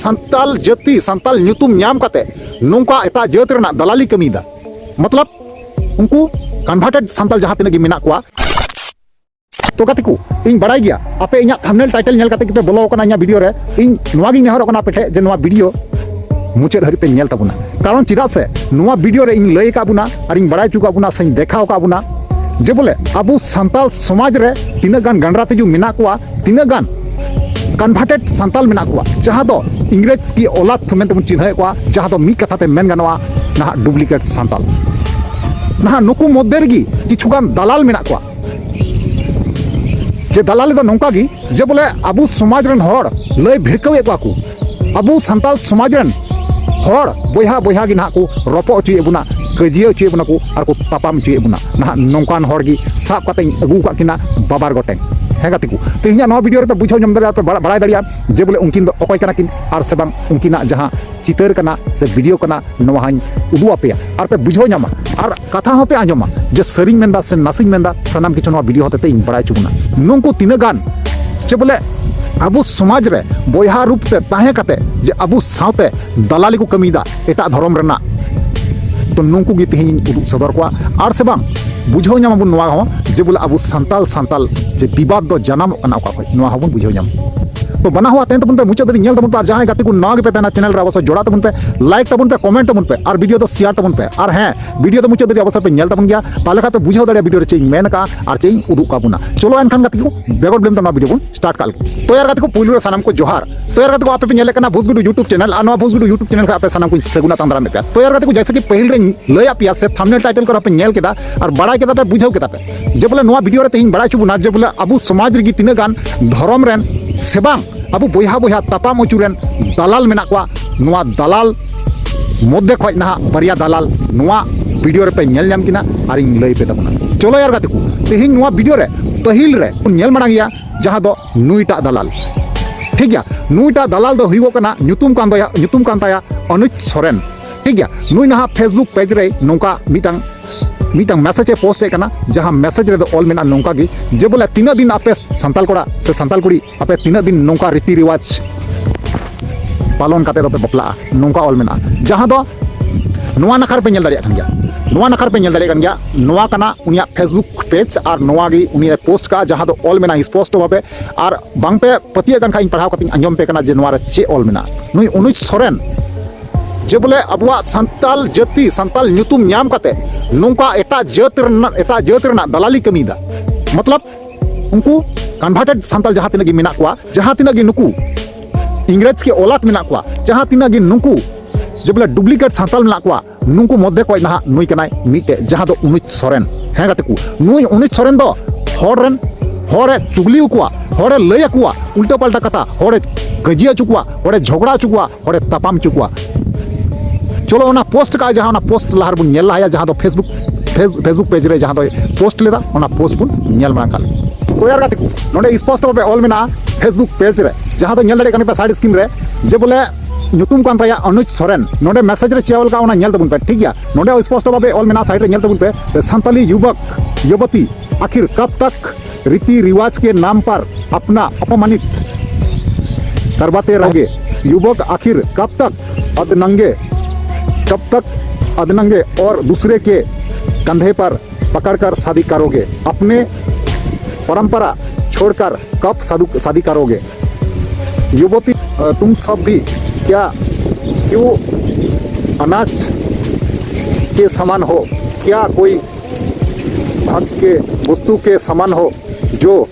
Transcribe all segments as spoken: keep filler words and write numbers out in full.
ᱥᱟᱱᱛᱟᱞ ᱡᱟᱹᱛᱤ, ᱥᱟᱱᱛᱟᱞ ᱧᱩᱛᱩᱢ ᱧᱟᱢ ᱠᱟᱛᱮ ᱱᱚᱝᱠᱟ ᱮᱴᱟᱜ ᱡᱟᱹᱛ ᱨᱮᱱᱟᱜ ᱫᱟᱞᱟᱞᱤ ᱠᱟᱹᱢᱤᱭᱮᱫᱟ᱾ ᱢᱚᱛᱞᱚᱵ, ᱩᱱᱠᱩ ᱠᱚᱱᱵᱷᱟᱨᱴᱮᱰ ᱥᱟᱱᱛᱟᱞ ᱡᱟᱦᱟᱸ ᱛᱤᱱᱟᱹᱜ ᱜᱮ ᱢᱮᱱᱟᱜ ᱠᱚᱣᱟ᱾ ᱛᱚ ᱜᱟᱛᱮ ᱠᱚ, ᱤᱧ ᱵᱟᱲᱟᱭ ᱜᱮᱭᱟ ᱟᱯᱮ ᱤᱧᱟᱹᱜ ᱛᱷᱟᱢᱵᱱᱮᱞ ᱴᱟᱭᱴᱮᱞ ᱧᱮᱞ ᱠᱟᱛᱮ ᱜᱮᱯᱮ ᱵᱚᱞᱚ ᱟᱠᱟᱱᱟ ᱤᱧᱟᱹᱜ ᱵᱷᱤᱰᱤᱭᱳ ᱨᱮ᱾ ᱤᱧ ᱱᱚᱣᱟ ᱜᱤᱧ ᱱᱮᱦᱚᱨᱚᱜ ᱠᱟᱱᱟ ᱟᱯᱮ ᱴᱷᱮᱱ ᱡᱮ ᱱᱚᱣᱟ ᱵᱷᱤᱰᱤᱭᱳ ᱢᱩᱪᱟᱹᱫ ᱦᱟᱹᱨᱤᱡ ᱯᱮ ᱧᱮᱞ ᱛᱟᱵᱚᱱᱟ, ᱠᱟᱨᱚᱱ ᱪᱮᱫᱟᱜ ᱥᱮ ᱱᱚᱣᱟ ᱵᱷᱤᱰᱤᱭᱳ ᱨᱮ ᱤᱧ ᱞᱟᱹᱭ ᱟᱠᱟᱫ ᱵᱚᱱᱟ ᱟᱨᱤᱧ ᱵᱟᱲᱟᱭ ᱦᱚᱪᱚ ᱠᱟᱜ ᱵᱚᱱᱟ ᱥᱮᱧ ᱫᱮᱠᱷᱟᱣ ᱟᱠᱟᱫ ᱵᱚᱱᱟ ᱡᱮ ᱵᱚᱞᱮ ᱟᱵᱚ ᱥᱟᱱᱛᱟᱞ ᱥᱚᱢᱟᱡᱽ ᱨᱮ ᱛᱤᱱᱟᱹᱜ ᱜᱟᱱ ᱜᱟᱸᱰᱨᱟ ᱛᱤᱡᱩ ᱢᱮᱱᱟᱜ ᱠᱚᱣᱟ, ᱛᱤᱱᱟᱹᱜ ᱜᱟᱱ ᱠᱚᱱᱵᱷᱟᱨᱴᱮᱰ ᱥᱟᱱᱛᱟᱞ ᱢᱮᱱᱟᱜ ᱠᱚᱣᱟ, ᱡᱟᱦᱟᱸ ᱫᱚ ᱤᱝᱨᱮᱡᱽ ᱠᱤ ᱚᱞᱟᱫ ᱢᱮᱱᱛᱮ ᱵᱚᱱ ᱪᱤᱱᱦᱟᱹᱣᱮᱫ ᱠᱚᱣᱟ, ᱡᱟᱦᱟᱸ ᱫᱚ ᱢᱤᱫ ᱠᱟᱛᱷᱟ ᱛᱮ ᱢᱮᱱ ᱜᱟᱱᱚᱜᱼᱟ ᱱᱟᱦᱟᱜ ᱰᱩᱯᱞᱤᱠᱮᱴ ᱥᱟᱱᱛᱟᱞ᱾ ᱱᱟᱦᱟᱜ ᱱᱩᱠᱩ ᱢᱚᱫᱽᱫᱷᱮ ᱨᱮᱜᱮ ᱠᱤᱪᱷᱩ ᱜᱟᱱ ᱫᱟᱞᱟᱞ ᱢᱮᱱᱟᱜ ᱠᱚᱣᱟ᱾ ᱡᱮ ᱫᱟᱞᱟᱞ ᱫᱚ ᱱᱚᱝᱠᱟ ᱜᱮ ᱡᱮ ᱵᱚᱞᱮ ᱟᱵᱚ ᱥᱚᱢᱟᱡᱽ ᱨᱮᱱ ᱦᱚᱲ ᱞᱟᱹᱭ ᱵᱷᱤᱲᱠᱟᱹᱣᱮᱫ ᱠᱚᱣᱟ ᱠᱚ, ᱟᱵᱚ ᱥᱟᱱᱛᱟᱞ ᱥᱚᱢᱟᱡᱽ ᱨᱮᱱ ᱦᱚᱲ ᱵᱚᱭᱦᱟ ᱵᱚᱭᱦᱟ ᱜᱮ ᱱᱟᱦᱟᱜ ᱠᱚ ᱨᱚᱯᱚᱜ ᱦᱚᱪᱚᱭᱮᱫ ᱵᱚᱱᱟ, ᱠᱟᱹᱡᱤᱭᱟᱹ ᱦᱚᱪᱚᱭᱮᱫ ᱵᱚᱱᱟ ᱠᱚ ᱟᱨ ᱠᱚ ᱛᱟᱯᱟᱢ ᱦᱚᱪᱚᱭᱮᱫ ᱵᱚᱱᱟ᱾ ᱱᱟᱦᱟᱜ ᱱᱚᱝᱠᱟᱱ ᱦᱚᱲ ᱜᱮ ᱥᱟᱵ ᱠᱟᱛᱮᱧ ᱟᱹᱜᱩ ᱟᱠᱟᱫ ᱠᱤᱱᱟ ᱵᱟᱵᱟᱨ ᱜᱚᱴᱮᱱ᱾ ᱦᱮᱸ ᱜᱟᱛᱮ ᱠᱚ, ᱛᱮᱦᱮᱧᱟᱜ ᱱᱚᱣᱟ ᱵᱷᱤᱰᱤᱭᱳ ᱨᱮᱯᱮ ᱵᱩᱡᱷᱟᱹᱣ ᱧᱟᱢ ᱫᱟᱲᱮᱭᱟᱜᱼᱟ, ᱯᱮ ᱵᱟᱲᱟ-, ᱵᱟᱲᱟᱭ ᱫᱟᱲᱮᱭᱟᱜᱼᱟ ᱡᱮ ᱵᱚᱞᱮ ᱩᱱᱠᱤᱱ ᱫᱚ ᱚᱠᱚᱭ ᱠᱟᱱᱟ ᱠᱤᱱ ᱟᱨ ᱥᱮ ᱵᱟᱝ ᱩᱱᱠᱤᱱᱟᱜ ᱡᱟᱦᱟᱸ ᱪᱤᱛᱟᱹᱨ ᱠᱟᱱᱟ ᱥᱮ ᱵᱷᱤᱰᱤᱭᱳ ᱠᱟᱱᱟ, ᱱᱚᱣᱟ ᱦᱚᱸᱧ ᱩᱫᱩᱜ ᱟᱯᱮᱭᱟ ᱟᱨ ᱯᱮ ᱵᱩᱡᱷᱟᱹᱣ ᱧᱟᱢᱟ ᱟᱨ ᱠᱟᱛᱷᱟ ᱦᱚᱸᱯᱮ ᱟᱸᱡᱚᱢᱟ ᱡᱮ ᱥᱟᱹᱨᱤᱧ ᱢᱮᱱᱫᱟ ᱥᱮ ᱱᱟᱥᱮᱧ ᱢᱮᱱᱫᱟ, ᱥᱟᱱᱟᱢ ᱠᱤᱪᱷᱩ ᱱᱚᱣᱟ ᱵᱷᱤᱰᱤᱭᱳ ᱦᱚᱛᱮᱛᱮ ᱤᱧ ᱵᱟᱲᱟᱭ ᱦᱚᱪᱚ ᱵᱚᱱᱟ᱾ ᱱᱩᱝᱠᱩ ᱛᱤᱱᱟᱹᱜ ᱜᱟᱱ ᱪᱮ ᱵᱚᱞᱮ ᱟᱵᱚ ᱥᱚᱢᱟᱡᱽ ᱨᱮ ᱵᱚᱭᱦᱟ ᱨᱩᱯ ᱛᱮ ᱛᱟᱦᱮᱸ ᱠᱟᱛᱮ ᱡᱮ ᱟᱵᱚ ᱥᱟᱶᱛᱮ ᱫᱟᱞᱟᱞᱤ ᱠᱚ ᱠᱟᱹᱢᱤᱭᱮᱫᱟ ᱮᱴᱟᱜ ᱫᱷᱚᱨᱚᱢ ᱨᱮᱱᱟᱜ, ᱛᱚ ᱱᱩᱝᱠᱩ ᱜᱮ ᱛᱮᱦᱮᱧ ᱤᱧ ᱩᱫᱩᱜ ᱥᱚᱫᱚᱨ ᱠᱚᱣᱟ᱾ ᱟᱨ ᱥᱮ ᱵᱟᱝ ᱵᱩᱡᱷᱟᱹᱣ ᱧᱟᱢᱟᱵᱚᱱ ᱱᱚᱣᱟ ᱦᱚᱸ ᱡᱮ ᱵᱚᱞᱮ ᱟᱵᱚ ᱥᱟᱱᱛᱟᱞ ᱥᱟᱱᱛᱟᱞ ᱡᱮ ᱵᱤᱵᱟᱫ ᱫᱚ ᱡᱟᱱᱟᱢᱚᱜ ᱠᱟᱱᱟ ᱚᱠᱟ ᱠᱷᱚᱱ, ᱱᱚᱣᱟ ᱦᱚᱸᱵᱚᱱ ᱵᱩᱡᱷᱟᱹᱣ ᱧᱟᱢᱟ᱾ ᱛᱚ ᱵᱟᱱᱟ ᱦᱚᱲ ᱟᱛᱮᱱ ᱛᱟᱵᱚᱱ ᱯᱮ, ᱢᱩᱪᱟᱹᱫ ᱫᱷᱟᱹᱵᱤᱡ ᱧᱮᱞ ᱛᱟᱵᱚᱱ ᱯᱮ, ᱟᱨ ᱡᱟᱦᱟᱸᱭ ᱜᱟᱛᱮ ᱠᱚ ᱱᱟᱣᱟ ᱜᱮᱯᱮ ᱛᱟᱦᱮᱱᱟ ᱪᱮᱱᱮᱞ ᱨᱮ ᱚᱵᱚᱥᱥᱳᱭ ᱡᱚᱲᱟᱣ ᱛᱟᱵᱚᱱ ᱯᱮ, ᱞᱟᱭᱤᱠ ᱛᱟᱵᱚᱱ ᱯᱮ, ᱠᱚᱢᱮᱱᱴ ᱛᱟᱵᱚᱱ ᱯᱮ, ᱟᱨ ᱵᱷᱤᱰᱤᱭᱳ ᱫᱚ ᱥᱮᱭᱟᱨ ᱛᱟᱵᱚᱱ ᱯᱮ, ᱟᱨ ᱦᱮᱸ ᱵᱷᱤᱰᱤᱭᱳ ᱫᱚ ᱢᱩᱪᱟᱹᱫ ᱫᱷᱟᱹᱵᱤᱡ ᱚᱵᱚᱥᱥᱳᱭ ᱯᱮ ᱧᱮᱞ ᱛᱟᱵᱚᱱ ᱜᱮᱭᱟ, ᱛᱟᱦᱚᱞᱮ ᱠᱷᱟᱱ ᱯᱮ ᱵᱩᱡᱷᱟᱹᱣ ᱫᱟᱲᱮᱭᱟᱜᱼᱟ ᱵᱷᱤᱰᱤᱭᱳ ᱨᱮ ᱪᱮᱫ ᱤᱧ ᱢᱮᱱ ᱟᱠᱟᱫᱼᱟ ᱟᱨ ᱪᱮᱫ ᱤᱧ ᱩᱫᱩᱜ ᱠᱟᱜ ᱵᱚᱱᱟ᱾ ᱪᱚᱞᱚ ᱮᱱᱠᱷᱟᱱ ᱜᱟᱛᱮ ᱠᱚ, ᱵᱮᱜᱚᱨ ᱵᱤᱞᱚᱢ ᱛᱮ ᱱᱚᱣᱟ ᱵᱷᱤᱰᱤᱭᱳ ᱵᱚᱱ ᱥᱴᱟᱨᱴ ᱠᱟᱜ ᱞᱮᱜᱮ᱾ ᱛᱚ ᱭᱟᱨ ᱜᱟᱛᱮ ᱠᱚ, ᱯᱩᱭᱞᱩ ᱨᱮ ᱥᱟᱱᱟᱢ ᱠᱚ ᱡᱚᱦᱟᱨ᱾ ᱛᱚ ᱭᱟᱨ ᱜᱟᱛᱮ ᱠᱚ, ᱟᱯᱮ ᱯᱮ ᱧᱮᱞᱮᱫ ᱠᱟᱱᱟ ᱵᱷᱩᱥᱜᱩᱰᱩ YouTube ᱪᱮᱱᱮᱞ, ᱟᱨ ᱱᱚᱣᱟ ᱵᱷᱩᱥᱜᱩᱰᱩ YouTube ᱪᱮᱱᱮᱞ ᱠᱷᱚᱱ ᱟᱯᱮ ᱥᱟᱱᱟᱢ ᱠᱚᱧ ᱥᱟᱹᱜᱩᱱᱟ ᱛᱟᱸᱫᱽᱨᱟᱢᱮᱫ ᱯᱮᱭᱟ᱾ ᱛᱚ ᱭᱟᱨ ᱜᱟᱛᱮ ᱠᱚ, ᱡᱮᱭᱥᱮ ᱠᱤ ᱯᱟᱹᱦᱤᱞ ᱨᱮᱧ ᱞᱟᱹᱭᱟᱫ ᱯᱮᱭᱟ ᱥᱮ ᱛᱷᱟᱢᱵᱱᱮᱞ ᱴᱟᱭᱴᱮᱞ ᱠᱚᱨᱮ ᱯᱮ ᱧᱮᱞ ᱠᱮᱫᱟ ᱟᱨ ᱵᱟᱲᱟᱭ ᱠᱮᱫᱟ ᱯᱮ, ᱵᱩᱡᱷᱟᱹᱣ ᱠᱮᱫᱟ ᱯᱮ ᱡᱮ ᱵᱚᱞᱮ ᱱᱚᱣᱟ ᱵᱷᱤᱰᱤᱭᱳ ᱨᱮ ᱛᱮᱦᱮᱧ ᱵᱟᱲᱟᱭ ᱦᱚᱪᱚ ᱵᱚᱱᱟ ᱡᱮ ᱵᱚᱞᱮ ᱟᱵᱚ ᱥᱚᱢᱟᱡᱽ ᱨᱮᱜᱮ ᱛᱤᱱᱟᱹᱜ ᱜᱟᱱ ᱫᱷᱚᱨᱚᱢ ᱨᱮᱱ ᱥᱮ ᱵᱟᱝ ᱟᱵᱚ ᱵᱚᱭᱦᱟ ᱵᱚᱭᱦᱟ ᱛᱟᱯᱟᱢ ᱚᱪᱚ ᱨᱮᱱ ᱫᱟᱞᱟᱞ ᱢᱮᱱᱟᱜ ᱠᱚᱣᱟ᱾ ᱱᱚᱣᱟ ᱫᱟᱞᱟᱞ ᱢᱚᱫᱽᱫᱷᱮ ᱠᱷᱚᱡ ᱱᱟᱦᱟᱜ ᱵᱟᱨᱭᱟ ᱫᱟᱞᱟᱞ ᱱᱚᱣᱟ ᱵᱷᱤᱰᱤᱭᱳ ᱨᱮᱯᱮ ᱧᱮᱞ ᱧᱟᱢ ᱠᱤᱱᱟ ᱟᱨᱤᱧ ᱞᱟᱹᱭ ᱯᱮ ᱛᱟᱵᱚᱱᱟ᱾ ᱪᱚᱞᱚ ᱭᱟᱨ ᱜᱟᱛᱮ ᱠᱚ, ᱛᱮᱦᱮᱧ ᱱᱚᱣᱟ ᱵᱷᱤᱰᱤᱭᱳ ᱨᱮ ᱯᱟᱹᱦᱤᱞ ᱨᱮ ᱵᱚᱱ ᱧᱮᱞ ᱢᱟᱲᱟᱝ ᱮᱭᱟ, ᱡᱟᱦᱟᱸ ᱫᱚ ᱱᱩᱭᱴᱟᱜ ᱫᱟᱞᱟᱞ᱾ ᱴᱷᱤᱠ ᱜᱮᱭᱟ, ᱱᱩᱭᱴᱟᱜ ᱫᱟᱞᱟᱞ ᱫᱚ ᱦᱩᱭᱩᱜᱚᱜ ᱠᱟᱱᱟ, ᱧᱩᱛᱩᱢ ᱠᱟᱱ ᱛᱟᱭᱟ, ᱧᱩᱛᱩᱢ ᱠᱟᱱ ᱛᱟᱭᱟ ᱚᱱᱩᱡᱽ ᱥᱚᱨᱮᱱ᱾ ᱴᱷᱤᱠ ᱜᱮᱭᱟ, ᱱᱩᱭ ᱱᱟᱦᱟᱜ Facebook ᱯᱮᱡᱽ ᱨᱮ ᱱᱚᱝᱠᱟ ᱢᱤᱫᱴᱟᱝ, ᱢᱤᱫᱴᱟᱝ ᱢᱮᱥᱮᱡᱽ ᱮ ᱯᱳᱥᱴ ᱮᱫ ᱠᱟᱱᱟ, ᱡᱟᱦᱟᱸ ᱢᱮᱥᱮᱡᱽ ᱨᱮᱫᱚ ᱚᱞ ᱢᱮᱱᱟᱜᱼᱟ ᱱᱚᱝᱠᱟ ᱜᱮ ᱡᱮ ᱵᱚᱞᱮ ᱛᱤᱱᱟᱹᱜ ᱫᱤᱱ ᱟᱯᱮ ᱥᱟᱱᱛᱟᱲ ᱠᱚᱲᱟ ᱥᱮ ᱥᱟᱱᱛᱟᱲ ᱠᱩᱲᱤ ᱟᱯᱮ ᱛᱤᱱᱟᱹᱜ ᱫᱤᱱ ᱱᱚᱝᱠᱟ ᱨᱤᱛᱤ ᱨᱮᱣᱟᱡᱽ ᱯᱟᱞᱚᱱ ᱠᱟᱛᱮ ᱫᱚᱯᱮ ᱵᱟᱯᱞᱟᱜᱼᱟ, ᱱᱚᱝᱠᱟ ᱚᱞ ᱢᱮᱱᱟᱜᱼᱟ᱾ ᱡᱟᱦᱟᱸ ᱫᱚ ᱱᱚᱣᱟ ᱱᱟᱠᱷᱟ ᱨᱮᱯᱮ ᱧᱮᱞ ᱫᱟᱲᱮᱭᱟᱜ ᱠᱟᱱ ᱜᱮᱭᱟ, ᱱᱚᱣᱟ ᱱᱟᱠᱷᱟ ᱨᱮᱯᱮ ᱧᱮᱞ ᱫᱟᱲᱮᱭᱟᱜ ᱠᱟᱱ ᱜᱮᱭᱟ, ᱱᱚᱣᱟ ᱠᱟᱱᱟ ᱩᱱᱤᱭᱟᱜ Facebook page ᱟᱨ ᱱᱚᱣᱟ ᱜᱮ ᱩᱱᱤᱭᱟᱜ ᱯᱳᱥᱴ ᱠᱟᱜᱼᱟ, ᱡᱟᱦᱟᱸ ᱫᱚ ᱚᱞ ᱢᱮᱱᱟᱜᱼᱟ ᱥᱯᱚᱥᱴᱚ ᱵᱷᱟᱵᱮ᱾ ᱟᱨ ᱵᱟᱝᱯᱮ ᱯᱟᱹᱛᱭᱟᱹᱜ ᱠᱟᱱ ᱠᱷᱟᱡ ᱤᱧ ᱯᱟᱲᱦᱟᱣ ᱠᱟᱛᱮᱧ ᱟᱸᱡᱚᱢ ᱯᱮ ᱠᱟᱱᱟ ᱡᱮ ᱱᱚᱣᱟ ᱨᱮ ᱪᱮᱫ ᱚᱞ ᱢᱮᱱᱟᱜᱼᱟ᱾ ᱱᱩᱭ ᱚᱱᱩᱡᱽ ᱥᱚᱨᱮᱱ ᱡᱮ ᱵᱚᱞᱮ ᱟᱵᱚᱣᱟᱜ ᱥᱟᱱᱛᱟᱞ ᱡᱟᱹᱛᱤ, ᱥᱟᱱᱛᱟᱞ ᱧᱩᱛᱩᱢ ᱧᱟᱢ ᱠᱟᱛᱮ ᱱᱚᱝᱠᱟ ᱮᱴᱟᱜ ᱡᱟᱹᱛ ᱨᱮᱱᱟᱜ, ᱮᱴᱟᱜ ᱡᱟᱹᱛ ᱨᱮᱱᱟᱜ ᱫᱟᱞᱟᱞᱤ ᱠᱟᱹᱢᱤᱭᱮᱫᱟ᱾ ᱢᱚᱛᱞᱚᱵ ᱩᱱᱠᱩ ᱠᱚᱱᱵᱷᱟᱨᱴᱮᱰ ᱥᱟᱱᱛᱟᱞ ᱡᱟᱦᱟᱸ ᱛᱤᱱᱟᱹᱜ ᱜᱮ ᱢᱮᱱᱟᱜ ᱠᱚᱣᱟ, ᱡᱟᱦᱟᱸ ᱛᱤᱱᱟᱹᱜ ᱜᱮ ᱱᱩᱠᱩ ᱤᱝᱨᱮᱡᱽ ᱠᱮ ᱚᱞᱟᱫ ᱢᱮᱱᱟᱜ ᱠᱚᱣᱟ, ᱡᱟᱦᱟᱸ ᱛᱤᱱᱟᱹᱜ ᱜᱮ ᱱᱩᱠᱩ ᱡᱮ ᱵᱚᱞᱮ ᱰᱩᱯᱞᱤᱠᱮᱴ ᱥᱟᱱᱛᱟᱞ ᱢᱮᱱᱟᱜ ᱠᱚᱣᱟ, ᱱᱩᱠᱩ ᱢᱚᱫᱽᱫᱷᱮ ᱠᱷᱚᱱ ᱱᱟᱦᱟᱜ ᱱᱩᱭ ᱠᱟᱱᱟᱭ ᱢᱤᱫᱴᱮᱡ, ᱡᱟᱦᱟᱸ ᱫᱚ ᱚᱱᱩᱡᱽ ᱥᱚᱨᱮᱱ᱾ ᱦᱮᱸ ᱜᱟᱛᱮ ᱠᱚ, ᱱᱩᱭ ᱚᱱᱩᱡᱽ ᱥᱚᱨᱮᱱ ᱫᱚ ᱦᱚᱲ ᱨᱮᱱ, ᱦᱚᱲᱮ ᱪᱩᱜᱽᱞᱤ ᱟᱠᱚᱣᱟ, ᱦᱚᱲᱮ ᱞᱟᱹᱭ ᱟᱠᱚᱣᱟ ᱩᱞᱴᱟᱹ ᱯᱟᱞᱴᱟ ᱠᱟᱛᱷᱟ, ᱦᱚᱲᱮ ᱠᱟᱹᱡᱤ ᱦᱚᱪᱚ ᱠᱚᱣᱟ, ᱦᱚᱲᱮ ᱡᱷᱚᱜᱽᱲᱟ ᱦᱚᱪᱚ ᱠᱚᱣᱟ, ᱦᱚᱲᱮ ᱛᱟᱯᱟᱢ ᱦᱚᱪᱚ ᱠᱚᱣᱟ᱾ ᱪᱚᱞᱚ ᱚᱱᱟ ᱯᱳᱥᱴ ᱠᱟᱜᱼᱟ, ᱡᱟᱦᱟᱸ ᱚᱱᱟ ᱯᱳᱥᱴ ᱞᱟᱦᱟ ᱨᱮᱵᱚᱱ ᱧᱮᱞ ᱞᱟᱦᱟᱭᱟ, ᱡᱟᱦᱟᱸ ᱫᱚ Facebook, Facebook ᱯᱮᱡᱽ ᱨᱮ ᱡᱟᱦᱟᱸ ᱫᱚᱭ ᱯᱳᱥᱴ ᱞᱮᱫᱟ, ᱚᱱᱟ ᱯᱳᱥᱴ ᱵᱚᱱ ᱧᱮᱞ ᱢᱟᱲᱟᱝ ᱠᱟᱜ ᱞᱮᱜᱮ᱾ ᱠᱚᱭᱟᱨ ᱜᱟᱛᱮ ᱠᱚ, ᱱᱚᱰᱮ ᱥᱯᱚᱥᱴᱚ ᱵᱷᱟᱵᱮ ᱚᱞ ᱢᱮᱱᱟᱜᱼᱟ Facebook ᱯᱮᱡᱽ ᱨᱮ, ᱡᱟᱦᱟᱸ ᱫᱚ ᱧᱮᱞ ᱫᱟᱲᱮᱭᱟᱜ ᱠᱟᱱᱟ ᱯᱮ ᱥᱟᱭᱤᱰ ᱥᱠᱨᱤᱱ ᱨᱮ, ᱡᱮ ᱵᱚᱞᱮ ᱧᱩᱛᱩᱢ ᱠᱟᱱ ᱛᱟᱭᱟ ᱚᱱᱩᱡᱽ ᱥᱚᱨᱮᱱ᱾ ᱱᱚᱰᱮ ᱢᱮᱥᱮᱡᱽ ᱨᱮ ᱪᱮᱫ ᱚᱞ ᱠᱟᱜᱼᱟ, ᱚᱱᱟ ᱧᱮᱞ ᱛᱟᱵᱚᱱ ᱯᱮ, ᱴᱷᱤᱠ ᱜᱮᱭᱟ? ᱱᱚᱰᱮ ᱥᱯᱚᱥᱴᱚ ᱵᱷᱟᱵᱮ ᱚᱞ ᱢᱮᱱᱟᱜᱼᱟ, ᱥᱟᱭᱤᱰ ᱨᱮ ᱧᱮᱞ ᱛᱟᱵᱚᱱ ᱯᱮ, ᱥᱟᱱᱛᱟᱞᱤ ᱭᱩᱵᱚᱠ ᱭᱩᱵᱚᱛᱤ ᱟᱠᱷᱤᱨ ᱠᱟᱵ ᱛᱟᱠ रीति रिवाज के नाम पर अपना अपमानित करवाते रहोगे। युवक आखिर कब तक अधनंगे, कब तक अधनंगे और दूसरे के कंधे पर पकड़कर शादी करोगे? अपने परंपरा छोड़कर कब शादू-, शादी करोगे? युवती, अ, तुम सब भी क्या क्यों अनाज के समान हो? क्या कोई भाग के वस्तु के समान हो जो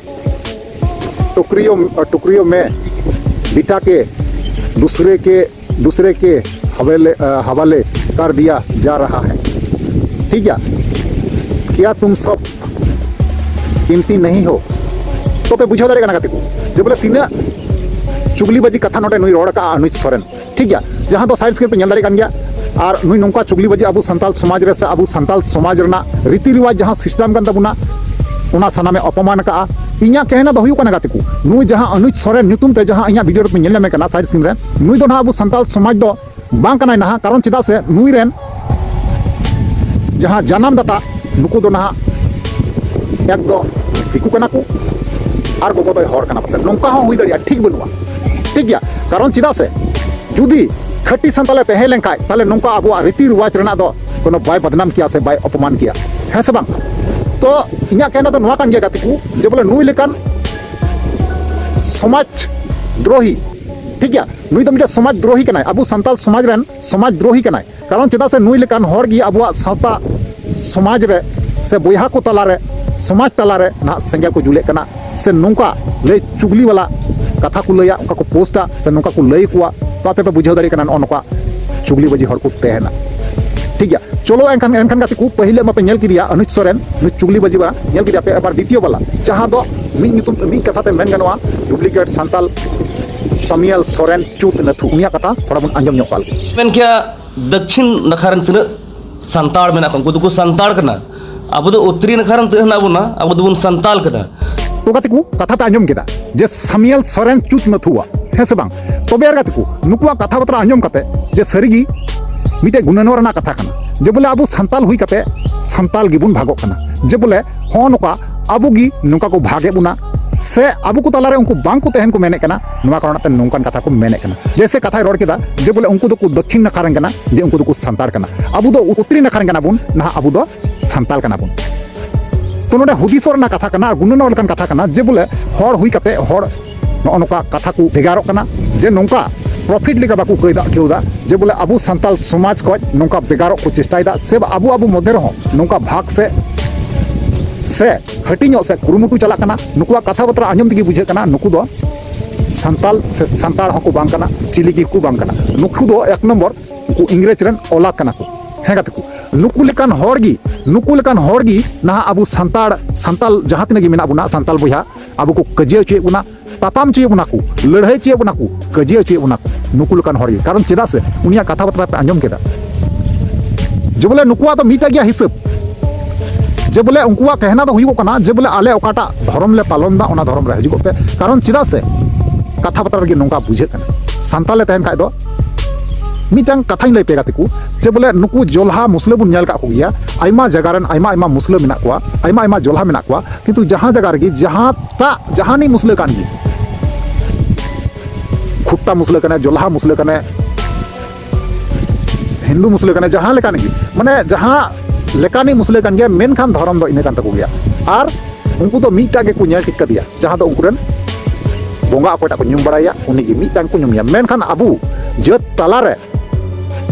टुकड़ियों, टुकड़ियों में बिटा के दूसरे के, दूसरे के हवाले, अ, हवाले कर दिया जा रहा है? ठीक है, क्या तुम सब कीमती नहीं हो? ᱛᱚ ᱯᱮ ᱵᱩᱡᱷᱟᱹᱣ ᱫᱟᱲᱮᱭᱟᱜ ᱠᱟᱱᱟ ᱜᱟᱛᱮ ᱠᱚ, ᱡᱮ ᱵᱚᱞᱮ ᱛᱤᱱᱟᱹᱜ ᱪᱩᱜᱽᱞᱤᱵᱟᱡᱤ ᱠᱟᱛᱷᱟ ᱱᱚᱰᱮ ᱱᱩᱭ ᱨᱚᱲ ᱟᱠᱟᱜᱼᱟ ᱚᱱᱩᱡᱽ ᱥᱚᱨᱮᱱ᱾ ᱴᱷᱤᱠ ᱜᱮᱭᱟ, ᱡᱟᱦᱟᱸ ᱫᱚ ᱥᱟᱭᱤᱰ ᱥᱠᱨᱤᱱ ᱯᱮ ᱧᱮᱞ ᱫᱟᱲᱮᱭᱟᱜ ᱠᱟᱱ ᱜᱮᱭᱟ᱾ ᱟᱨ ᱱᱩᱭ ᱱᱚᱝᱠᱟ ᱪᱩᱜᱽᱞᱤᱵᱟᱡᱤ ᱟᱵᱚ ᱥᱟᱱᱛᱟᱞ ᱥᱚᱢᱟᱡᱽ ᱨᱮ ᱥᱮ ᱟᱵᱚ ᱥᱟᱱᱛᱟᱞ ᱥᱚᱢᱟᱡᱽ ᱨᱮᱱᱟᱜ ᱨᱤᱛᱤ ᱨᱮᱣᱟᱡᱽ ᱡᱟᱦᱟᱸ ᱥᱤᱥᱴᱮᱢ ᱠᱟᱱ ᱛᱟᱵᱚᱱᱟ, ᱚᱱᱟ ᱥᱟᱱᱟᱢᱮ ᱚᱯᱚᱢᱟᱱ ᱟᱠᱟᱜᱼᱟ᱾ ᱤᱧᱟᱹᱜ ᱠᱮᱦᱱᱟ ᱫᱚ ᱦᱩᱭᱩᱜ ᱠᱟᱱᱟ ᱜᱟᱛᱮ ᱠᱚ, ᱱᱩᱭ ᱡᱟᱦᱟᱸ ᱚᱱᱩᱡᱽ ᱥᱚᱨᱮᱱ ᱧᱩᱛᱩᱢ ᱛᱮ ᱡᱟᱦᱟᱸ ᱤᱧᱟᱹᱜ ᱵᱷᱤᱰᱤᱭᱳ ᱨᱮᱯᱮ ᱧᱮᱞ ᱧᱟᱢᱮ ᱠᱟᱱᱟ ᱥᱟᱭᱤᱰ ᱥᱠᱨᱤᱱ ᱨᱮ, ᱱᱩᱭ ᱫᱚ ᱱᱟᱦᱟᱜ ᱟᱵᱚ ᱥᱟᱱᱛᱟᱞ ᱥᱚᱢᱟᱡᱽ ᱫᱚ ᱵᱟᱝ ᱠᱟᱱᱟᱭ ᱱᱟᱦᱟᱜ᱾ ᱠᱟᱨᱚᱱ ᱪᱮᱫᱟᱜ ᱥᱮ ᱱᱩᱭ ᱨᱮᱱ ᱡᱟᱦᱟᱸ ᱡᱟᱱᱟᱢ ᱫᱟᱛᱟ, ᱱᱩᱠᱩ ᱫᱚ ᱱᱟᱦᱟᱜ ᱮᱠ ᱫᱚ ᱫᱤᱠᱩ ᱠᱟᱱᱟ ᱠᱚ ᱟᱨ ᱜᱚᱜᱚ ᱫᱚᱭ ᱦᱚᱲ ᱠᱟᱱᱟ᱾ ᱯᱟᱥᱮᱡ ᱱᱚᱝᱠᱟ ᱦᱚᱸ ᱦᱩᱭ ᱫᱟᱲᱮᱭᱟᱜᱼᱟ, ᱴᱷᱤᱠ ᱵᱟᱹᱱᱩᱜᱼᱟ᱾ ᱴᱷᱤᱠ ᱜᱮᱭᱟ, ᱠᱟᱨᱚᱱ ᱪᱮᱫᱟᱜ ᱥᱮ ᱡᱩᱫᱤ ᱠᱷᱟᱹᱴᱤ ᱥᱟᱱᱛᱟᱞᱮ ᱛᱟᱦᱮᱸ ᱞᱮᱱᱠᱷᱟᱡ, ᱛᱟᱦᱞᱮ ᱱᱚᱝᱠᱟ ᱟᱵᱚᱣᱟᱜ ᱨᱤᱛᱤ ᱨᱮᱣᱟᱡᱽ ᱨᱮᱱᱟᱜ ᱫᱚ ᱠᱳᱱᱳ ᱵᱟᱭ ᱵᱟᱫᱱᱟᱢ ᱠᱮᱭᱟ ᱥᱮ ᱵᱟᱭ ᱚᱯᱚᱢᱟᱱ ᱠᱮᱭᱟ, ᱦᱮᱸ ᱥᱮ ᱵᱟᱝ? ᱛᱚ ᱤᱧᱟᱹᱜ ᱠᱟᱹᱦᱱᱟ ᱫᱚ ᱱᱚᱣᱟ ᱠᱟᱱ ᱜᱮᱭᱟ ᱜᱟᱛᱮ ᱠᱚ, ᱡᱮ ᱵᱚᱞᱮ ᱱᱩᱭ ᱞᱮᱠᱟᱱ ᱥᱚᱢᱟᱡᱽ ᱫᱨᱳᱦᱤ, ᱴᱷᱤᱠ ᱜᱮᱭᱟ, ᱱᱩᱭ ᱫᱚ ᱢᱤᱫᱴᱮᱱ ᱥᱚᱢᱟᱡᱽ ᱫᱨᱳᱦᱤ ᱠᱟᱱᱟᱭ, ᱟᱵᱚ ᱥᱟᱱᱛᱟᱞ ᱥᱚᱢᱟᱡᱽ ᱨᱮᱱ ᱥᱚᱢᱟᱡᱽ ᱫᱨᱳᱦᱤ ᱠᱟᱱᱟᱭ᱾ ᱠᱟᱨᱚᱱ ᱪᱮᱫᱟᱜ ᱥᱮ ᱱᱩᱭ ᱞᱮᱠᱟᱱ ᱦᱚᱲ ᱜᱮ ᱟᱵᱚᱣᱟᱜ ᱥᱟᱶᱛᱟ ᱥᱚᱢᱟᱡᱽ ᱨᱮ ᱥᱮ ᱵᱚᱭᱦᱟ ᱠᱚ ᱛᱟᱞᱟᱨᱮ, ᱥᱚᱢᱟᱡᱽ ᱛᱟᱞᱟᱨᱮ ᱱᱟᱦᱟᱜ ᱥᱮᱸᱜᱮᱞ ᱠᱚ ᱡᱩᱞᱮᱫ ᱠᱟᱱᱟ, ᱥᱮ ᱱᱚᱝᱠᱟ ᱞᱟᱹᱭ ᱪᱩᱜᱽᱞᱤ ᱵᱟᱞᱟ ᱠᱟᱛᱷᱟ ᱠᱚ ᱞᱟᱹᱭᱟ, ᱚᱱᱠᱟ ᱠᱚ ᱯᱳᱥᱴᱟ, ᱥᱮ ᱱᱚᱝᱠᱟ ᱠᱚ ᱞᱟᱹᱭ ᱠᱚᱣᱟ᱾ ᱛᱚ ᱟᱯᱮ ᱯᱮ ᱵᱩᱡᱷᱟᱹᱣ ᱫᱟᱲᱮᱭᱟᱜ ᱠᱟᱱᱟ ᱱᱚᱜᱼᱚ ᱱᱚᱝᱠᱟ ᱪᱩᱜᱽᱞᱤᱵᱟᱹᱡᱤ ᱦᱚᱲ ᱠᱚ ᱛᱟᱦᱮᱱᱟ, ᱴᱷᱤᱠ ᱜᱮᱭᱟ᱾ ᱪᱚᱞᱚ ᱮᱱᱠᱷᱟᱱ, ᱮᱱᱠᱷᱟᱱ ᱜᱟᱛᱮ ᱠᱚ, ᱯᱟᱹᱦᱤᱞ ᱢᱟᱯᱮ ᱧᱮᱞ ᱠᱮᱫᱮᱭᱟ ᱟᱱᱩᱡᱽ ᱥᱚᱨᱮᱱ, ᱱᱩᱭ ᱪᱩᱜᱽᱞᱤᱵᱟᱹᱡᱤ ᱵᱟᱞᱟ ᱧᱮᱞ ᱠᱮᱫᱮᱭᱟ ᱯᱮ, ᱟᱵᱟᱨ ᱫᱤᱛᱤᱭᱚ ᱵᱟᱞᱟ ᱡᱟᱦᱟᱸ ᱫᱚ ᱢᱤᱫ ᱧᱩᱛᱩᱢ, ᱢᱤᱫ ᱠᱟᱛᱷᱟ ᱛᱮ ᱢᱮᱱ ᱜᱟᱱᱚᱜᱼᱟ, ᱰᱩᱯᱞᱤᱠᱮᱴ ᱥᱟᱱᱛᱟᱞ ᱥᱟᱢᱤᱭᱟᱞ ᱥᱚᱨᱮᱱ ᱪᱩᱛ ᱱᱟᱹᱛᱷᱩ, ᱩᱱᱤᱭᱟᱜ ᱠᱟᱛᱷᱟ ᱛᱷᱚᱲᱟ ᱵᱚᱱ ᱟᱸᱡᱚᱢ ᱧᱚᱜ ᱠᱟᱜ ᱞᱮᱜᱮ᱾ ᱢᱮᱱ ᱠᱮᱭᱟ ᱫᱚᱠᱠᱷᱤᱱ ᱱᱟᱠᱷᱟ ᱨᱮᱱ ᱛᱤᱱᱟᱹᱜ ᱥᱟᱱᱛᱟᱲ ᱢᱮᱱᱟᱜ ᱠᱚᱣᱟ, ᱩᱱᱠᱩ ᱫᱚᱠᱚ ᱥᱟᱱᱛᱟᱲ ᱠᱟᱱᱟ᱾ ᱟᱵᱚ ᱫᱚ ᱩᱛᱛᱚᱨᱤ ᱱᱟᱠᱷᱟ ᱨᱮᱱ ᱛᱤᱱᱟᱹᱜ ᱦᱮᱱᱟᱜ ᱵᱚᱱᱟ, ᱟᱵᱚ ᱫᱚᱵᱚᱱ ᱥᱟᱱᱛᱟᱲ ᱠᱟᱱᱟ᱾ ᱛᱚ ᱜᱟᱛᱮ ᱠᱚ, ᱠᱟᱛᱷᱟ ᱯᱮ ᱟᱸᱡᱚᱢ ᱠᱮᱫᱟ ᱡᱮ ᱥᱟᱢᱤᱭᱟᱞ ᱥᱚᱨᱮᱱ ᱪᱩᱛ ᱱᱟᱹᱛᱷᱩᱣᱟᱜ, ᱦᱮᱸ ᱥᱮ ᱵᱟᱝ? ᱛᱚᱵᱮ ᱟᱨ ᱜᱟᱛᱮ ᱠᱚ, ᱱᱩᱠᱩᱣᱟᱜ ᱠᱟᱛᱷᱟ ᱵᱟᱛᱨᱟ ᱟᱸᱡᱚᱢ ᱠᱟᱛᱮ ᱡᱮ ᱥᱟᱹᱨᱤᱜᱮ ᱢᱤᱫᱴᱮᱡ ᱜᱩᱱᱟᱹᱱᱚᱜ ᱨᱮᱱᱟᱜ ᱠᱟᱛᱷᱟ ᱠᱟᱱᱟ, ᱡᱮ ᱵᱚᱞᱮ ᱟᱵᱚ ᱥᱟᱱᱛᱟᱞ ᱦᱩᱭ ᱠᱟᱛᱮ ᱥᱟᱱᱛᱟᱞ ᱜᱮᱵᱚᱱ ᱵᱷᱟᱜᱚᱜ ᱠᱟᱱᱟ, ᱡᱮ ᱵᱚᱞᱮ ᱦᱚᱸ ᱱᱚᱝᱠᱟ ᱟᱵᱚ ᱜᱮ ᱱᱚᱝᱠᱟ ᱠᱚ ᱵᱷᱟᱜᱮᱫ ᱵᱚᱱᱟ, ᱥᱮ ᱟᱵᱚ ᱠᱚ ᱛᱟᱞᱟᱨᱮ ᱩᱱᱠᱩ ᱵᱟᱝ ᱠᱚ ᱛᱟᱦᱮᱱ ᱠᱚ ᱢᱮᱱᱮᱫ ᱠᱟᱱᱟ, ᱱᱚᱣᱟ ᱠᱟᱨᱚᱱ ᱛᱮ ᱱᱚᱝᱠᱟᱱ ᱠᱟᱛᱷᱟ ᱠᱚ ᱢᱮᱱᱮᱫ ᱠᱟᱱᱟ᱾ ᱡᱮᱭᱥᱮ ᱠᱟᱛᱷᱟᱭ ᱨᱚᱲ ᱠᱮᱫᱟ ᱡᱮ ᱵᱚᱞᱮ ᱩᱱᱠᱩ ᱫᱚᱠᱚ ᱫᱚᱠᱠᱷᱤᱱ ᱱᱟᱠᱷᱟ ᱨᱮᱱ ᱠᱟᱱᱟ, ᱡᱮ ᱩᱱᱠᱩ ᱫᱚᱠᱚ ᱥᱟᱱᱛᱟᱲ ᱠᱟᱱᱟ, ᱟᱵᱚ ᱫᱚ ᱩᱛᱛᱚᱨᱤ ᱱᱟᱠᱷᱟ ᱨᱮᱱ ᱠᱟᱱᱟ ᱵᱚᱱ, ᱱᱟᱦᱟᱜ ᱟᱵᱚ ᱫᱚ ᱥᱟᱱᱛᱟᱲ ᱠᱟᱱᱟ ᱵᱚᱱ᱾ ᱛᱚ ᱱᱚᱰᱮ ᱦᱩᱫᱤᱥᱚᱜ ᱨᱮᱱᱟᱜ ᱠᱟᱛᱷᱟ ᱠᱟᱱᱟ, ᱜᱩᱱᱟᱹᱱᱚᱜ ᱞᱮᱠᱟᱱ ᱠᱟᱛᱷᱟ ᱠᱟᱱᱟ, ᱡᱮ ᱵᱚᱞᱮ ᱦᱚᱲ ᱦᱩᱭ ᱠᱟᱛᱮ ᱦᱚᱲ ᱱᱚᱜᱼᱚ ᱱᱚᱝᱠᱟ ᱠᱟᱛᱷᱟ ᱠᱚ ᱵᱷᱮᱜᱟᱨᱚᱜ ᱠᱟᱱᱟ, ᱡᱮ ᱱᱚᱝᱠᱟ ᱯᱨᱚᱯᱷᱤᱴ ᱞᱮᱠᱟ ᱵᱟᱠᱚ ᱠᱟᱹᱭᱫᱟ ᱟᱹᱭᱠᱟᱹᱣᱫᱟ, ᱡᱮ ᱵᱚᱞᱮ ᱟᱵᱚ ᱥᱟᱱᱛᱟᱞ ᱥᱚᱢᱟᱡᱽ ᱠᱷᱚᱡ ᱱᱚᱝᱠᱟ ᱵᱷᱮᱜᱟᱨᱚᱜ ᱠᱚ ᱪᱮᱥᱴᱟᱭᱮᱫᱟ, ᱥᱮ ᱟᱵᱚ ᱟᱵᱚ ᱢᱚᱫᱽᱫᱷᱮ ᱨᱮᱦᱚᱸ ᱱᱚᱝᱠᱟ ᱵᱷᱟᱜᱽ ᱥᱮ, ᱥᱮ ᱦᱟᱹᱴᱤᱧᱚᱜ ᱥᱮ ᱠᱩᱨᱩᱢᱩᱴᱩ ᱪᱟᱞᱟᱜ ᱠᱟᱱᱟ᱾ ᱱᱩᱠᱩᱣᱟᱜ ᱠᱟᱛᱷᱟ ᱵᱟᱛᱨᱟ ᱟᱸᱡᱚᱢ ᱛᱮᱜᱮ ᱵᱩᱡᱷᱟᱹᱜ ᱠᱟᱱᱟ, ᱱᱩᱠᱩ ᱫᱚ ᱥᱟᱱᱛᱟᱞ ᱥᱮ ᱥᱟᱱᱛᱟᱲ ᱦᱚᱸᱠᱚ ᱵᱟᱝ ᱠᱟᱱᱟ, ᱪᱤᱞᱤ ᱜᱮᱠᱚ ᱵᱟᱝ ᱠᱟᱱᱟ᱾ ᱱᱩᱠᱩ ᱫᱚ ᱮᱠ ᱱᱚᱢᱵᱚᱨ ᱩᱱᱠᱩ ᱤᱝᱨᱮᱡᱽ ᱨᱮᱱ ᱚᱞᱟᱫ ᱠᱟᱱᱟ ᱠᱚ᱾ ᱦᱮᱸ ᱜᱟᱛᱮ ᱠᱚ, ᱱᱩᱠᱩ ᱞᱮᱠᱟᱱ ᱦᱚᱲ ᱜᱮ, ᱱᱩᱠᱩ ᱞᱮᱠᱟᱱ ᱦᱚᱲ ᱜᱮ ᱱᱟᱦᱟᱜ ᱟᱵᱚ ᱥᱟᱱᱛᱟᱲ, ᱥᱟᱱᱛᱟᱞ ᱡᱟᱦᱟᱸ ᱛᱤᱱᱟᱹᱜ ᱜᱮ ᱢᱮᱱᱟᱜ ᱵᱚᱱᱟ, ᱥᱟᱱᱛᱟᱞ ᱵᱚᱭᱦᱟ, ᱟᱵᱚ ᱠᱚ ᱠᱟᱹᱡᱤᱭᱟᱹ ᱦᱚᱪᱚᱭᱮᱫ ᱵᱚᱱᱟ, ᱛᱟᱯᱟᱢ ᱦᱚᱪᱚᱭᱮᱫ ᱵᱚᱱᱟ ᱠᱚ, ᱞᱟᱹᱲᱦᱟᱹᱭ ᱦᱚᱪᱚᱭᱮᱫ ᱵᱚᱱᱟ ᱠᱚ, ᱠᱟᱹᱡᱤᱭᱟᱹ ᱦᱚᱪᱚᱭᱮᱫ ᱵᱚᱱᱟ ᱠᱚ, ᱱᱩᱠᱩ ᱞᱮᱠᱟᱱ ᱦᱚᱲ ᱜᱮ᱾ ᱠᱟᱨᱚᱱ ᱪᱮᱫᱟᱜ ᱥᱮ ᱩᱱᱤᱭᱟᱜ ᱠᱟᱛᱷᱟ ᱵᱟᱛᱨᱟ ᱯᱮ ᱟᱸᱡᱚᱢ ᱠᱮᱫᱟ, ᱡᱮ ᱵᱚᱞᱮ ᱱᱩᱠᱩᱣᱟᱜ ᱫᱚ ᱢᱤᱫᱴᱟᱜ ᱜᱮᱭᱟ ᱦᱤᱥᱟᱹᱵ, ᱡᱮ ᱵᱚᱞᱮ ᱩᱱᱠᱩᱣᱟᱜ ᱠᱟᱦᱱᱟ ᱫᱚ ᱦᱩᱭᱩᱜ ᱠᱟᱱᱟ ᱡᱮ ᱵᱚᱞᱮ ᱟᱞᱮ ᱚᱠᱟᱴᱟᱜ ᱫᱷᱚᱨᱚᱢ ᱞᱮ ᱯᱟᱞᱚᱱ ᱫᱟ, ᱚᱱᱟ ᱫᱷᱚᱨᱚᱢ ᱨᱮ ᱦᱤᱡᱩᱜᱚᱜ ᱯᱮ᱾ ᱠᱟᱨᱚᱱ ᱪᱮᱫᱟᱜ ᱥᱮ ᱠᱟᱛᱷᱟ ᱵᱟᱛᱨᱟ ᱨᱮᱜᱮ ᱱᱚᱝᱠᱟ ᱵᱩᱡᱷᱟᱹᱜ ᱠᱟᱱᱟ, ᱥᱟᱱᱛᱟᱲ ᱞᱮ ᱛᱟᱦᱮᱱ ᱠᱷᱟᱡ ᱫᱚ ᱢᱤᱫᱴᱟᱝ ᱠᱟᱛᱷᱟᱧ ᱞᱟᱹᱭ ᱯᱮ ᱜᱟᱛᱮ ᱠᱚ, ᱡᱮ ᱵᱚᱞᱮ ᱱᱩᱠᱩ ᱡᱚᱞᱦᱟ ᱢᱩᱥᱞᱟᱹ ᱵᱚᱱ ᱧᱮᱞ ᱠᱟᱜ ᱠᱚᱜᱮᱭᱟ, ᱟᱭᱢᱟ ᱡᱟᱭᱜᱟ ᱨᱮᱱ ᱟᱭᱢᱟ ᱟᱭᱢᱟ ᱢᱩᱥᱞᱟᱹ ᱢᱮᱱᱟᱜ ᱠᱚᱣᱟ, ᱟᱭᱢᱟ ᱟᱭᱢᱟ ᱡᱚᱞᱦᱟ ᱢᱮᱱᱟᱜ ᱠᱚᱣᱟ, ᱠᱤᱱᱛᱩ ᱡᱟᱦᱟᱸ ᱡᱟᱭᱜᱟ ᱨᱮᱜᱮ ᱡᱟᱦᱟᱸᱴᱟᱜ ᱡᱟᱦᱟᱱᱤᱡ ᱢᱩᱥᱞᱟᱹ ᱠᱟᱱ ᱜᱮ, ᱯᱷᱩᱴᱴᱟ ᱢᱩᱥᱞᱟᱹ ᱠᱟᱱᱟᱭ, ᱡᱚᱞᱦᱟ ᱢᱩᱥᱞᱟᱹ ᱠᱟᱱᱟᱭ, ᱦᱤᱱᱫᱩ ᱢᱩᱥᱞᱟᱹ ᱠᱟᱱᱟᱭ, ᱡᱟᱦᱟᱸ ᱞᱮᱠᱟᱱᱤᱡ ᱜᱮ, ᱢᱟᱱᱮ ᱡᱟᱦᱟᱸ ᱞᱮᱠᱟᱱᱤᱡ ᱢᱩᱥᱞᱟᱹ ᱠᱟᱱ ᱜᱮᱭᱟ, ᱢᱮᱱᱠᱷᱟᱱ ᱫᱷᱚᱨᱚᱢ ᱫᱚ ᱤᱱᱟᱹ ᱠᱟᱱ ᱛᱟᱠᱚ ᱜᱮᱭᱟ᱾ ᱟᱨ ᱩᱱᱠᱩ ᱫᱚ ᱢᱤᱫᱴᱟᱝ ᱜᱮᱠᱚ ᱧᱮᱞ ᱴᱷᱤᱠ ᱠᱟᱫᱮᱭᱟ, ᱡᱟᱦᱟᱸ ᱫᱚ ᱩᱱᱠᱩ ᱨᱮᱱ ᱵᱚᱸᱜᱟ ᱚᱠᱚᱭᱴᱟᱜ ᱠᱚ ᱧᱩᱢ ᱵᱟᱲᱟᱭᱟ, ᱩᱱᱤ ᱜᱮ ᱢᱤᱫᱴᱟᱝ ᱠᱚ ᱧᱩᱢᱮᱭᱟ᱾ ᱢᱮᱱᱠᱷᱟᱱ ᱟᱵᱚ ᱡᱟᱹᱛ ᱛᱟᱞᱟᱨᱮ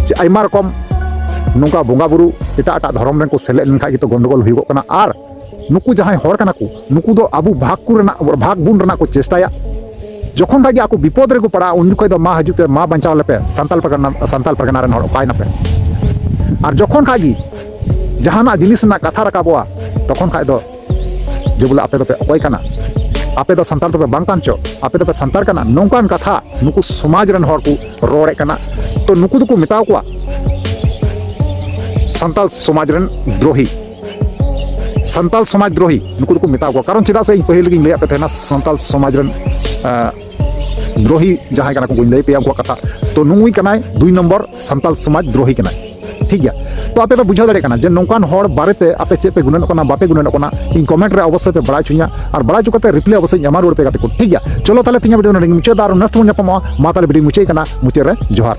ᱡᱮ ᱟᱭᱢᱟ ᱨᱚᱠᱚᱢ ᱱᱚᱝᱠᱟ ᱵᱚᱸᱜᱟ ᱵᱩᱨᱩ ᱮᱴᱟᱜ ᱮᱴᱟᱜ ᱫᱷᱚᱨᱚᱢ ᱨᱮᱱ ᱠᱚ ᱥᱮᱞᱮᱫ ᱞᱮᱱᱠᱷᱟᱱ ᱜᱮᱛᱚ ᱜᱚᱱᱰᱚᱜᱳᱞ ᱦᱩᱭᱩᱜᱚᱜ ᱠᱟᱱᱟ᱾ ᱟᱨ ᱱᱩᱠᱩ ᱡᱟᱦᱟᱸᱭ ᱦᱚᱲ ᱠᱟᱱᱟ ᱠᱚ, ᱱᱩᱠᱩ ᱫᱚ ᱟᱵᱚ ᱵᱷᱟᱜᱽ ᱠᱚ ᱨᱮᱱᱟᱜ, ᱵᱷᱟᱜᱽ ᱵᱚᱱ ᱨᱮᱱᱟᱜ ᱠᱚ ᱪᱮᱥᱴᱟᱭᱟ᱾ ᱡᱚᱠᱷᱚᱱ ᱠᱷᱟᱡ ᱜᱮ ᱟᱠᱚ ᱵᱤᱯᱚᱫ ᱨᱮᱠᱚ ᱯᱟᱲᱟᱜᱼᱟ, ᱩᱱ ᱡᱚᱠᱷᱚᱡ ᱫᱚ ᱢᱟ ᱦᱤᱡᱩᱜ ᱯᱮ, ᱢᱟ ᱵᱟᱧᱪᱟᱣ ᱞᱮᱯᱮ, ᱥᱟᱱᱛᱟᱞ ᱯᱟᱨᱜᱟᱱᱟ, ᱥᱟᱱᱛᱟᱞ ᱯᱟᱨᱜᱟᱱᱟ ᱨᱮᱱ ᱦᱚᱲ ᱚᱠᱟᱭ ᱱᱟᱯᱮ? ᱟᱨ ᱡᱚᱠᱷᱚᱱ ᱠᱷᱟᱡ ᱜᱮ ᱡᱟᱦᱟᱱᱟᱜ ᱡᱤᱱᱤᱥ ᱨᱮᱱᱟᱜ ᱠᱟᱛᱷᱟ ᱨᱟᱠᱟᱵᱚᱜᱼᱟ, ᱛᱚᱠᱷᱚᱱ ᱠᱷᱟᱡ ᱫᱚ ᱡᱮ ᱵᱚᱞᱮ ᱟᱯᱮ ᱫᱚᱯᱮ ᱚᱠᱚᱭ ᱠᱟᱱᱟ, ᱟᱯᱮ ᱫᱚ ᱥᱟᱱᱛᱟᱲ ᱫᱚᱯᱮ ᱵᱟᱝ ᱠᱟᱱ ᱪᱚ, ᱟᱯᱮ ᱫᱚᱯᱮ ᱥᱟᱱᱛᱟᱲ ᱠᱟᱱᱟ, ᱱᱚᱝᱠᱟᱱ ᱠᱟᱛᱷᱟ ᱱᱩᱠᱩ ᱥᱚᱢᱟᱡᱽ ᱨᱮᱱ ᱦᱚᱲ ᱠᱚ ᱨᱚᱲᱮᱫ ᱠᱟᱱᱟ᱾ ᱛᱚ ᱱᱩᱠᱩ ᱫᱚᱠᱚ ᱢᱮᱛᱟᱣ ᱠᱚᱣᱟ ᱥᱟᱱᱛᱟᱞ ᱥᱚᱢᱟᱡᱽ ᱨᱮᱱ ᱫᱨᱳᱦᱤ, ᱥᱟᱱᱛᱟᱞ ᱥᱚᱢᱟᱡᱽ ᱫᱨᱳᱦᱤ ᱱᱩᱠᱩ ᱫᱚᱠᱚ ᱢᱮᱛᱟᱣ ᱠᱚᱣᱟ᱾ ᱠᱟᱨᱚᱱ ᱪᱮᱫᱟᱜ ᱥᱮ ᱤᱧ ᱯᱟᱹᱦᱤᱞ ᱨᱮᱜᱮᱧ ᱞᱟᱹᱭᱟᱫ ᱯᱮ ᱛᱟᱦᱮᱱᱟ, ᱥᱟᱱᱛᱟᱞ ᱥᱚᱢᱟᱡᱽ ᱨᱮᱱ, ᱟᱸ, ᱫᱨᱳᱦᱤ ᱡᱟᱦᱟᱸᱭ ᱠᱟᱱᱟ ᱠᱚ, ᱩᱱᱠᱩᱧ ᱞᱟᱹᱭ ᱯᱮᱭᱟ ᱩᱱᱠᱩᱣᱟᱜ ᱠᱟᱛᱷᱟ᱾ ᱛᱚ ᱱᱩᱭ ᱠᱟᱱᱟᱭ ᱫᱩᱭ ᱱᱚᱢᱵᱚᱨ ᱥᱟᱱᱛᱟᱞ ᱥᱚᱢᱟᱡᱽ ᱫᱨᱳᱦᱤ ᱠᱟᱱᱟᱭ᱾ ᱴᱷᱤᱠ ᱜᱮᱭᱟ, ᱛᱚ ᱟᱯᱮ ᱯᱮ ᱵᱩᱡᱷᱟᱹᱣ ᱫᱟᱲᱮᱭᱟᱜ ᱠᱟᱱᱟ ᱡᱮ ᱱᱚᱝᱠᱟᱱ ᱦᱚᱲ ᱵᱟᱨᱮᱛᱮ ᱟᱯᱮ ᱪᱮᱫ ᱯᱮ ᱜᱩᱱᱟᱹᱱᱚᱜ ᱠᱟᱱᱟ, ᱵᱟᱯᱮ ᱜᱩᱱᱟᱹᱱᱚᱜ ᱠᱟᱱᱟ, ᱤᱧ ᱠᱚᱢᱮᱱᱴ ᱨᱮ ᱚᱵᱚᱥᱥᱳᱭ ᱯᱮ ᱵᱟᱲᱟᱭ ᱦᱚᱪᱚᱧᱟ᱾ ᱟᱨ ᱵᱟᱲᱟᱭ ᱦᱚᱪᱚ ᱠᱟᱛᱮ ᱨᱤᱯᱞᱟᱭ ᱚᱵᱚᱥᱥᱳᱭ ᱤᱧ ᱮᱢᱟ ᱨᱩᱣᱟᱹᱲ ᱯᱮ ᱜᱟᱛᱮ ᱠᱚ᱾ ᱴᱷᱤᱠ ᱜᱮᱭᱟ, ᱪᱚᱞᱚ ᱛᱟᱦᱞᱮ ᱛᱮᱦᱮᱧᱟᱜ ᱵᱷᱤᱰᱤᱭᱳ ᱱᱚᱰᱮ ᱜᱮᱧ ᱢᱩᱪᱟᱹᱫᱟ᱾ ᱟᱨ next ᱵᱚᱱ ᱧᱟᱯᱟᱢᱚᱜᱼᱟ᱾ ᱢᱟ ᱛᱟᱦᱞᱮ ᱵᱷᱤᱰᱤᱭᱳ ᱢᱩᱪᱟᱹᱫ ᱠᱟᱱᱟ, ᱢᱩᱪᱟᱹᱫ ᱨᱮ ᱡᱚᱦᱟᱨ᱾